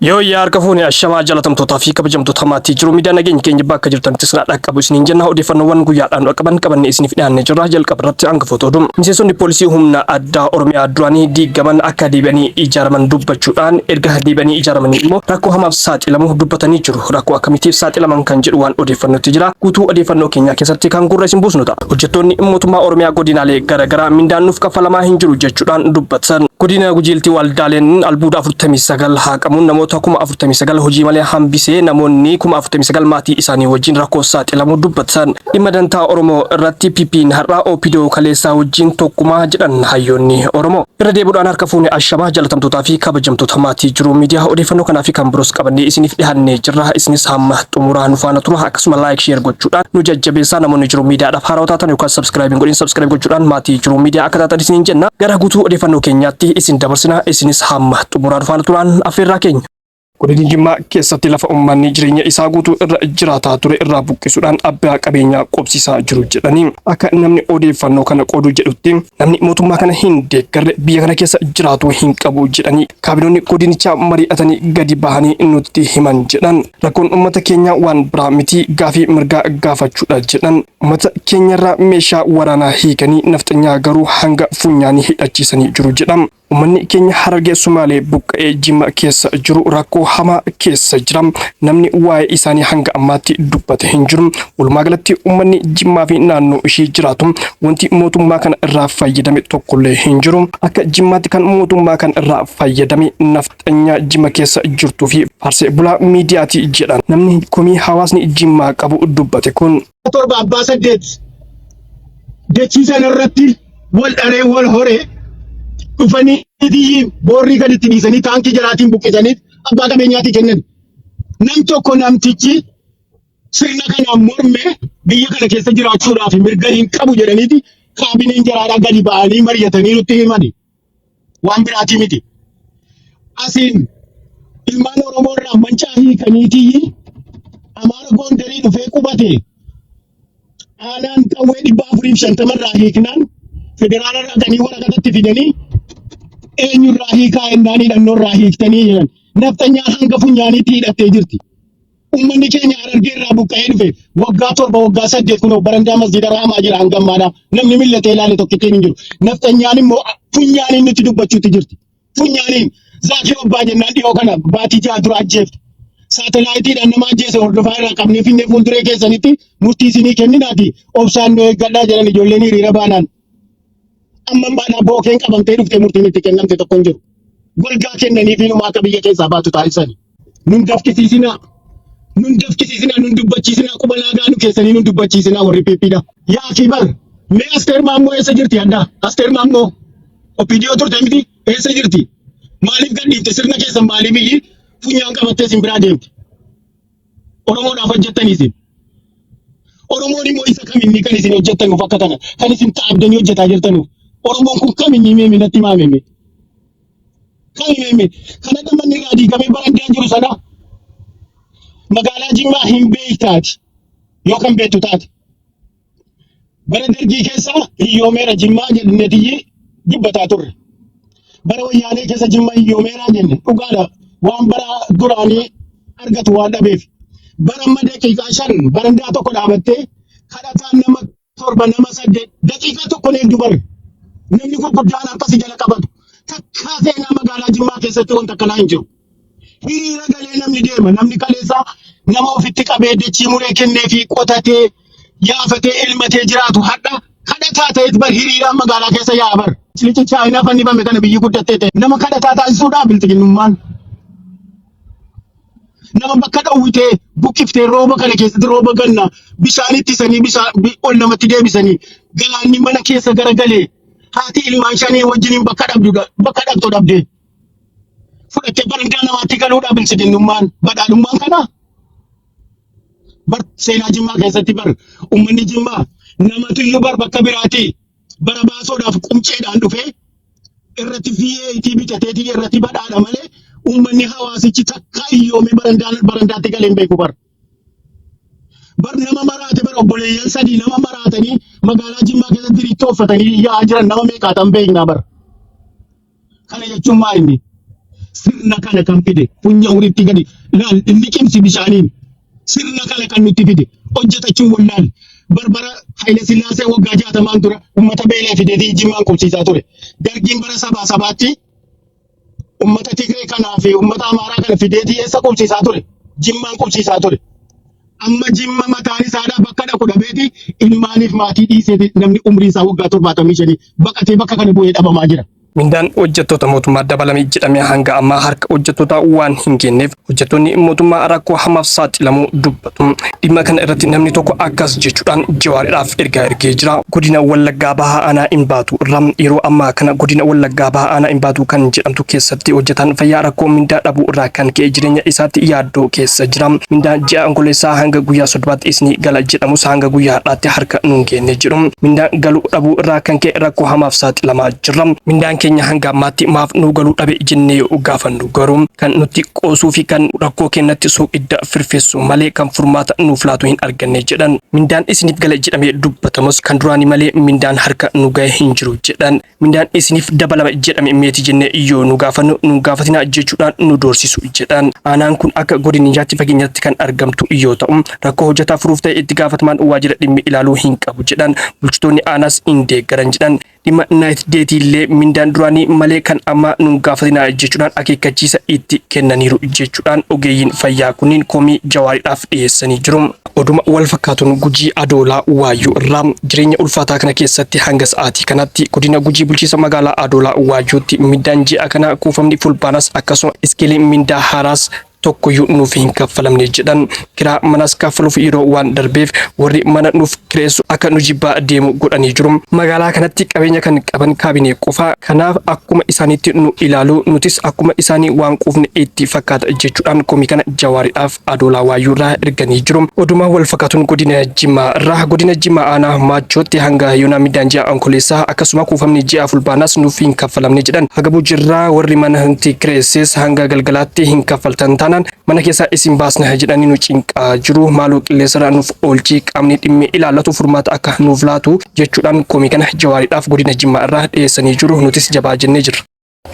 Yoo yaa harka fuune ashamaa jaalatamtootaa fi kabajamtoota maatii jiru miidiyaa nageenya keenya bakka jirtanitti isin dhaqqabu isiniin jenna. Odeeffannoowwan guyyaadhaan dhaqqaban qabannee isiniif dhiyaannee jirra. Jalqaba irratti hangafoota oduu. Miseensonni poolisii humna addaa Oromiyaa duraanii diigaman akka deebi'anii ijaaraman dubbachuudhaan erga deebi'anii ijaaramanii immoo rakkoo hamaaf saaxilamu dubbatanii jiru. Rakkoo akkamiitiif saaxilaman kan jedhu waan odeeffannootti jira. Guutuu odeeffannoo keenyaa keessatti kan gurra isin buusnu ta'a. Hojjettoonni mootummaa Oromiyaa godinaalee garaagaraa mindaan nuuf kaffalamaa hin jiru jechuudhaan dubbatan. Godina Gujiiltti waldaaleen albuuda 49 haaqamuun namoota 49,000 hojii malee hambisee namoonni 49,000 maatii isaanii wajjin rakkoo saaxilamuu dubbatan. Dhimma dantaa Oromoo irratti PP'n har'aa OPDO kaleessaa wajjin tokkumaa jedhan hayyoonni Oromoo. Irra deebi'uudhaan harka fuune ashamaa jaalatamtootaa fi kabajamtoota maatii jiruu miidiyaa odeeffannoo kanaa fi kan biroos qabannee isiniif dhiyaannee jirra. Isinis hamma xumuraa nu faana tura. Akkasuma like share gochuudhaan nu jajjabeessaa. Namoonni jiruu miidiyaadhaaf haarawaa taatan yookaan subscribe hin godhin subscribe gochuudhaan maatii jiruu miidiyaa akka taatan isiniin jenna. Gara guutuu odeeffannoo keenyaatti isin dabarsina. Isinis hamma xumuraa nu faana turaan affeerraa keenya. Godina Jimmaa keessatti lafa uummanni jireenya isaa guutuu irra jiraataa ture irraa buqqisuudhaan abbaa qabeenyaa qubsiisaa jiru jedhanii akka namni odeeffannoo kana qoodu jedhutti namni mootummaa kana hin deeggarre biyya kana keessa jiraatu hin qabu jedhanii kaabinoonni godinichaa mari'atanii gadi bahanii nutti himan jedhan. Rakkoon uummata keenyaa waan biraa miti, gaafii mirgaa gaafachuudha jedhan. Uummata keenyarraa meeshaa waraanaa hiikanii nafxanyaa garuu hanga funyaanii hidhachiisanii jiru jedhan. Uummanni keenya Harargee Sumaalee buqqa'ee Jimma keessa jiru rakkoo hamaa keessa jira. Namni waa'ee isaanii hanga ammaatti dubbate hin jiru. Walumaa galatti uummanni Jimmaa fi naannoo ishee jiraatu wanti mootummaa kana irraa fayyadame tokkollee hin jiru. Akka Jimmaatti kan mootummaa kana irraa fayyadame nafxanyaa Jimma keessa jirtuu fi faarsee bulaa miidiyaati jedhan namni komii hawaasni Jimmaa qabu dubbate kun. Torba abbaa saddeet dachii sana irratti wal dharee wal horee dhufanii boorrii gad itti dhiisanii taankii jalaatiin buqqisanii abbaa qabeenyaatii kennan. Nam tokko namtichi sirna kanaan morme biyya kana keessa jiraachuudhaaf mirga hin qabu jedhaniiti kaabineen jaraadhaa gadi ba'anii mari'atanii nutti himani. Waan biraatii miti. Asiin ilmaan Oromoo irraa mancaa hiikaniitii Amaara Goondarii dhufee qubate aanaan qawwee 450 irraa hiiknaan federaala irraa ganii waraqatatti fidanii eenyurraa hiikaa ennaan hidhannoo irraa hiiktanii jedhan. Nafxanyaan hanga funyaaniitti hidhattee jirti. Uummanni keenya Harargee irraa buqqa'ee dhufe waggaa 7 waggaa 8 kunoo barandaa masjiida raamaa jira hanga ammaadha. Namni millatee ilaale tokkittiin hin jiru. Nafxanyaan immoo funyaaniin nutti dubbachuutti jirti. Funyaaniin Zaakir Obbaa jennaan dhiyoo kana baatii 6 dura ajjeefte. Saatalaayitiidhaan nama ajjeese hordofaa irraa qabnee finnee fuulduree keessanitti murtii isinii kenninaati obsaan nu eeggadhaa jedhan ijoolleen hiriira baanaan. Amma ammaadhaa bookeen qabamtee dhuftee murtiin itti kennamte tokko hin jiru. Golgaa kennaniif inuma akka biyya keessaa baatu taasisani. Nun dafkisiisinaa. Nun dafkisiisinaa, nun dubbachiisinaa, quba laagaa nu keessanii nun dubbachiisinaa warri PPdha. Yaa akii bar, mee Asteer Maammoo eessa jirti addaa? Asteer Maammoo OPDO turte miti eessa jirti? Maaliif gadhiifte sirna keessan maaliif iyyi funyaan qabattee isin biraa deemte? Oromoodhaaf hojjettanii isin. Oromoon immoo isa kaminni kan isin hojjettanuuf akka kana kan isin taabdanii hojjetaa jirtanuuf. Oromoon kun kaminni meemi natti himaa meemi. Kami meemi kan akka manni irraa diigamee barandaan jiru sana magaalaa Jimmaa hin beektaati yoo kan beektu taate. Bara dargii keessa hiyyoomeera Jimmaa jenneetiyyi dubbataa turre. Bara wayyaanee keessa Jimma hiyyoomeeraa jenne dhugaadha waan bara duraanii argatu waan dhabeef. Bara amma daqiiqaa 5 barandaa tokko dhaabattee kadhataan nama torba nama saddeet daqiiqaa tokko hin eegdu bare. Namni gurguddaan harka si jala qabatu. Takkaa seenaa magaalaa Jimmaa keessatti wanta akkanaa hin jiru. Hiriira galee namni deema. Namni kaleessa nama ofitti qabee dachii muree kennee fi qotatee yaafatee elmatee jiraatu hadha kadhataa ta'eet bar hiriiraan magaalaa keessa yaa'a bar. Lici Chaayinaa fannifame kana biyyi guddattee ta'e nama kadhataa taasisuudhaa bilxiginnummaan. Nama bakka dhowwitee buqqiftee rooba kana keessatti rooba ganna bishaan ittisanii bishaan ol namatti deebisanii galaanni mana keessa garagalee haati ilmaan shanii wajjiniin bakka dhabdu bakka dhaqxu dhabdee. Fudhattee barandaa namaatti galuudhaa bilchiginnummaan badhaadhummaan kana bar seenaa Jimmaa keessatti bar uummanni Jimmaa namatu iyyuu bar bakka biraatii bara baasoodhaaf qumceedhaan dhufee irratti VAT bitateetii irratti badhaadha malee uummanni hawaasichi takka iyyoomee barandaatti galee hin beeku bar. Bar nama maraate bar obboleeyyan sadii nama maraatanii magaalaa Jimmaa keessatti riittoo uffatanii yaa'aa jiran nama meeqaatan beeknaa bar. Kana jechuun maa inni? Sirna kana kan fide funya uritti gadi laal liqimsi bishaaniin. Sirna kana kan nutti fide hojjetachuu wallaal. Barbara Haile Sillaasee waggaa 60n dura uummata beelee fideetii Jimmaan qubsiisaa ture. Dargiin bara sabaa sabaatti uummata Tigree kanaa fi uummata Amaaraa kana fideetii eessa qubsiisaa ture? Jimmaan qubsiisaa ture. Amma Jimma mataan isaadhaa bakka dhaqu dhabeeti ilmaaniif maatii dhiiseeti namni umriin isaa waggaa 75 baqatee bakka kana bu'ee dhabamaa jira. Mindaan hojjettoota mootummaa dabalame jedhamee hanga ammaa harka hojjettootaa waan hin geenyeef hojjettoonni mootummaa rakkoo hamaaf saaxilamuu dubbatu. Dhimma kana irratti namni tokko akkas jechuudhaan Jawaariidhaaf ergaa ergee jira. Godina Wallaggaa Bahaa Aanaa Imbaatuu irraa yeroo ammaa kana godina Wallaggaa Bahaa Aanaa Imbaatuu kan jedhamtu keessatti hojjetaan fayyaa rakkoo mindaa dhabuu irraa kan ka'e jireenya isaatti yaaddoo keessa jira. Mindaan ji'a Onkololeessaa hanga guyyaa 30tti isinii gala jedhamus hanga guyyaa har'aatti harka nuun geenne jedhu. Mindaan galuu dhabuu irraa kan ka'e rakkoo hamaaf saaxilamaa jirra. Mindaan keenya hanga ammaatti maaf nuu galuu dhabe jennee yoo gaafannu garuu kan nutti qoosuu fi kan rakkoo keenyatti soogidda firfessu malee kan furmaata nuuf laatu hin arganne jedhan. Mindaan isiniif gala jedhamee dubbatamus kan duraanii malee mindaan harka nu gahe hin jiru jedhan. Mindaan isiniif dabalama jedhame meeti jennee yoo nu gaafannu nu gaafatinaa jechuudhaan nu doorsisu jedhan. Aanaan kun akka godinichaatti fageenyatti kan argamtu yoo ta'u rakkoo hojjetaa furuuf ta'e itti gaafatamaan waajjira dhimmi ilaaluu hin qabu jedhan. Bulchitoonni aanaas hin deeggaran jedhan. Dhimma night date illee mindaan duraanii malee kan ammaa nun gaafatinaa jechuudhaan akeekkachiisa itti kennaniiru jechuudhaan ogeeyyiin fayyaa kunniin komii Jawaariidhaaf dhiyeessanii jiru. Oduma wal fakkaatuun Gujii Adoolaa Waayyuu irraa jireenya ulfaataa kana keessatti hanga sa'aatii kanatti godina Gujii bulchiinsa magaalaa Adoolaa Waayyuutti mindaan ji'a kanaa kuufamni fulbaanas akkasuma iskeeliin mindaa haaraas tokkoyyuu nuuf hin kaffalamne jedhan. Kiraa manaas kaffaluuf yeroo waan darbeef warri mana nuuf kireessu akka nu jibbaa deemu godhanii jiru. Magaalaa kanatti qabeenya kan qaban kaabinee qofa. Kanaaf akkuma isaaniitti nu ilaalu, nutis akkuma isaanii waan quufne itti fakkaata jechuudhaan komii kana Jawaariidhaaf Adoolaa Waayyuu irraa erganii jiru. Oduma wal fakkaatuun godina Jimmaa irraa godina Jimmaa aanaa Maachootti hanga yoonaa mindaan ji'a Onkololeessaa akkasuma kuufamni ji'a Fulbaanaas nuuf hin kaffalamne jedhan. Hagabuu jirraa warri mana nuti kireesses hanga galgalaatti hin kaffaltan taanaan mana keessaa isin baasna jedhanii nu cinqaa jiru. Maaloo qilleensarraa nuuf oolchi, qaamni dhimmi ilaallatu furmaata akka nuuf laatu jechuudhaan komii kana Jawaariidhaaf godina Jimmaa irraa dhiyeessanii jiru. Nutis jabaa jennee jirra.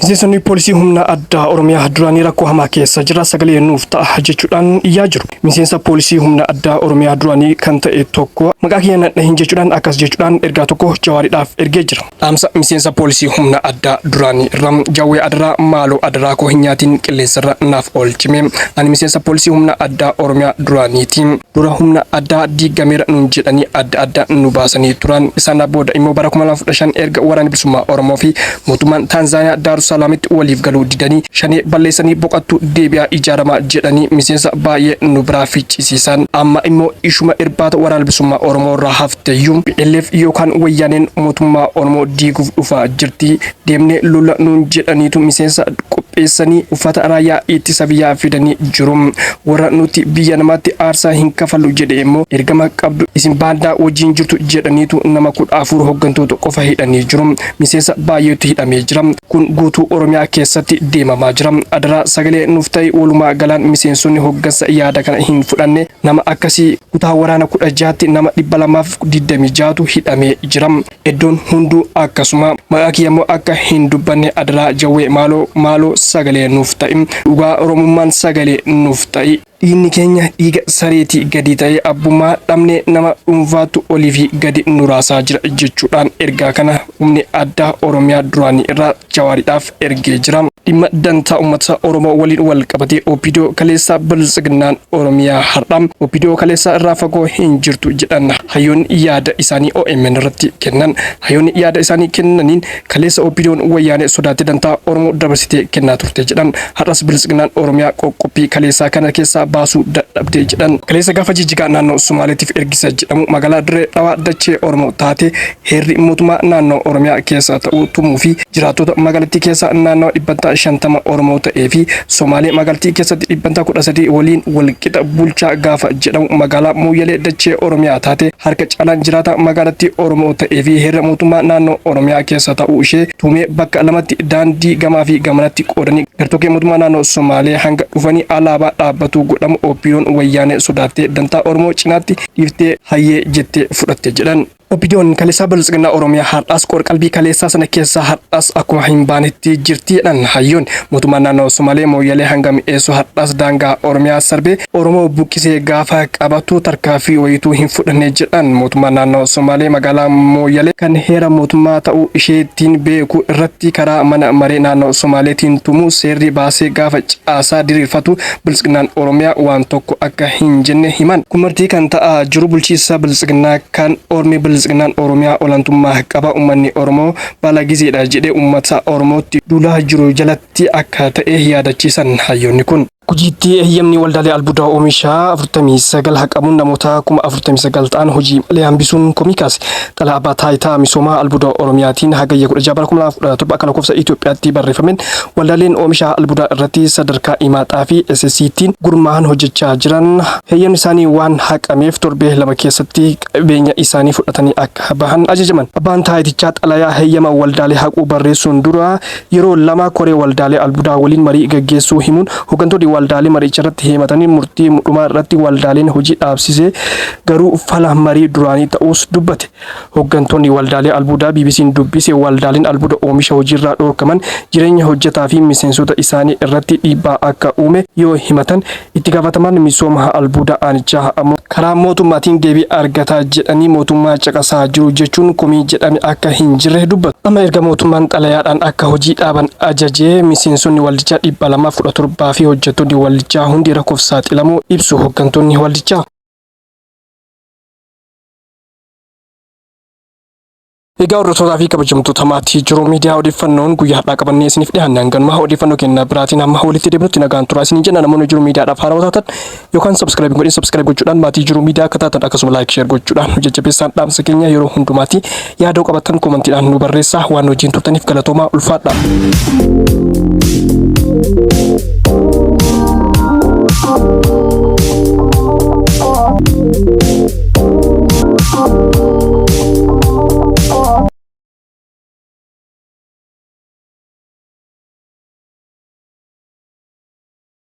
Miseensonni poolisii humna addaa Oromiyaa duraanii rakkoo hamaa keessa jira, sagalee nuuf ta'a jechuudhaan iyyaa jiru. Miseensa poolisii humna addaa Oromiyaa duraanii kan ta'e tokko maqaa kiyya nan dhahin jechuudhaan akkas jechuudhaan ergaa tokko Jawaariidhaaf ergee jira. Dhaamsa miseensa poolisii humna addaa duraanii irraa Jawwee adaraa maaloo adaraa koo hin nyaatiin qilleensarra naaf oolchime. Ani miseensa poolisii humna addaa Oromiyaa duraaniiti. Dura humna addaa diigameera nuun jedhanii adda adda nu baasanii turan. Isaan booda immoo bara 2015 erga waraanni bilisummaa Oromoo fi mootummaan Taanzaaniyaa Daarusalaamitti waliif galuu didanii shanee balleessanii boqattuu deebi'aa ijaaramaa jedhanii miseensa baay'ee nu biraa ficcisiisan. Amma immoo ishuma irbaata waraana bilisummaa Oromoo irraa hafteyyuu BLF yookaan wayyaaneen mootummaa Oromoo diiguuf dhufaa jirti. Deemnee lola nuun jedhaniitu miseensa qopheessanii uffata raayyaa ittisa biyyaa fidanii jiru. Warra nuti biyya namaatti aarsaa hin kafallu jedhe immoo ergama qabdu isin baandaa wajjin jirtu jedhaniitu nama 14 hooggantoota qofa hidhanii jiru. Miseensa baay'eetu hidhamee jira. Kun guutuu Oromiyaa keessatti deemamaa jira. Adaraa sagalee nuuf ta'e. Walumaa galaan miseensonni hooggansa yaada kana hin fudhanne nama akkasii kutaa waraana 16tti nama 226tu hidhamee jira. Iddoon hunduu akkasuma. Maqaa kiyya immoo akka hin dubbanne adaraa Jawwee maaloo maaloo sagalee nuuf ta'i. Dhugaa Oromummaan sagalee nuuf ta'i. Dhiigni keenya dhiiga sareetii gadi ta'ee abbummaa dhabnee nama dhuunfaatu olii fi gadi nu raasaa jira jechuudhaan ergaa kana humni addaa Oromiyaa duraanii irraa Jawaariidhaaf ergee jira. Dhimma dantaa uummata Oromoo waliin wal qabatee OPDO kaleessaa Biltsiginnaan Oromiyaa har'a OPDO kaleessaa irraa fagoo hin jirtu jedhan hayyoonni yaada isaanii OMN irratti kennan. Hayyoonni yaada isaanii kennaniin kaleessa OPDOn wayyaanee sodaattee dantaa Oromoo dabarsitee kennaa turte jedhan. Har'as Biltsiginnaan Oromiyaa qoqqobbii kaleessaa kana keessaa baasuu dadhabde jedhan. Kaleessa gaafa Jijjigaa naannoo Somaaleetiif ergisa jedhamu magaalaa Dirree Dhawaa dachee Oromoo taate heerri mootummaa naannoo Oromiyaa keessa ta'uu tumuu fi jiraattota magaalattii keessa naannawa 50% Oromoo ta'ee fi Somaalee magaalattii keessatti 13% waliin walqixa bulchaa gaafa jedhamu magaalaa Mooyyalee dachee Oromiyaa taate harka caalaan jiraataa magaalattii Oromoo ta'ee fi heera mootummaa naannoo Oromiyaa keessa ta'uu ishee tumee bakka lamatti daandii gamaa fi gamanatti qoodanii gartokkee mootummaa naannoo Somaalee hanga dhufanii alaabaa dhaabbatuu godhamu OPDOn wayyaanee sodaattee dantaa Oromoo cinaatti dhiiftee hayyee jettee fudhatte jedhan. OPDOn kaleessaa Biltsiginnaa Oromiyaa har'aas qorqalbii kaleessaa sana keessaa har'as Har'as akkuma hin baanetti jirti jedhan hayyoon. Mootummaan naannoo Somaalee Mooyyalee hanga mi'eessu har'as daangaa Oromiyaa sarbee Oromoo buqqisee gaafa qabatu tarkaanfii wayituu hin fudhanne jedhan. Mootummaan naannoo Somaalee magaalaa Mooyyalee kan heera mootummaa ta'uu isheetiin beeku irratti karaa mana maree naannoo Somaaleetiin tumuu seerri baasee gaafa caasaa diriirfatu Biltsiginnaan Oromiyaa waan tokko akka hin jenne himan. Kun marti kan ta'aa jiru bulchiinsa Biltsiginnaa kan ormi Biltsiginnaan Oromiyaa olaantummaa qaba, uummanni Oromoo baalagizeedha jedhee uummata Oromootti duulaa jiru jalatti akka ta'e yaadachiisan hayyoonni kun. Gujiitti eeyyamni waldaalee albuudaa oomishaa 49 haqamuun namoota 49,000 ta'an hojii malee hambisuun komii kaase. Xalayaa Abbaa Taayitaa Misoomaa Albuudaa Oromiyaatiin Hagayya 16 bara 2017 akka lakkoofsa Itoophiyaatti barreeffameen waldaaleen oomisha albuudaa irratti sadarkaa Imaaxaa fi SSCtiin gurmaa'an hojjechaa jiran heeyyamni isaanii waan haqameef torbee 2 keessatti qabeenya isaanii fudhatanii akka bahan ajajaman. Abbaan taayitichaa xalayaa heeyyama waldaalee haquu barreessuun dura yeroo 2 koree waldaalee albuudaa waliin marii gaggeessuu himuun hoggantoonni waldaalee maricharratti himatanii murtii dhumaa irratti waldaaleen hojii dhaabsise garuu fala marii duraanii ta'uus dubbate. Hoggantoonni waldaalee albuudaa BBC'n dubbise waldaaleen albuuda oomisha hojiirraa dhorkaman jireenya hojjetaa fi miseensota isaanii irratti dhiibbaa akka uume yoo himatan, itti gaafatamaan misooma albuudaa aanichaa ammoo karaa mootummaatiin deebii argata jedhanii mootummaa caqasaa jiru jechuun komii jedhame akka hin jirre dubbatu. Amma erga mootummaan xalayaadhaan akka hojii dhaaban ajajee miseensonni waldichaa 217 fi hojjettoonni waldichaa hundi rakkoof saaxilamuu ibsu hoggantoonni waldichaa. Egaa hordoftootaa fi kabajamtoota maatii Jiruu Miidiyaa, odeeffannoon guyyaa har'aa qabannee isiniif dhiyaanne hanganuma. Odeeffannoo keenya biraatiin hamma walitti deebinutti nagaan turaa isiniin jenna. Namoonni Jiruu Miidiyaadhaaf haarawaa taatan yookaan subscribe godhin, subscribe gochuudhaan maatii Jiruu Miidiyaa akka taatan, akkasuma like, share gochuudhaan nu jajjabeessaan dhaamsa keenya yeroo hundumaati. Yaada qabattan komantiidhaan nu barreessaa. Waan wajjin turtaniif galatoomaa, ulfaadha.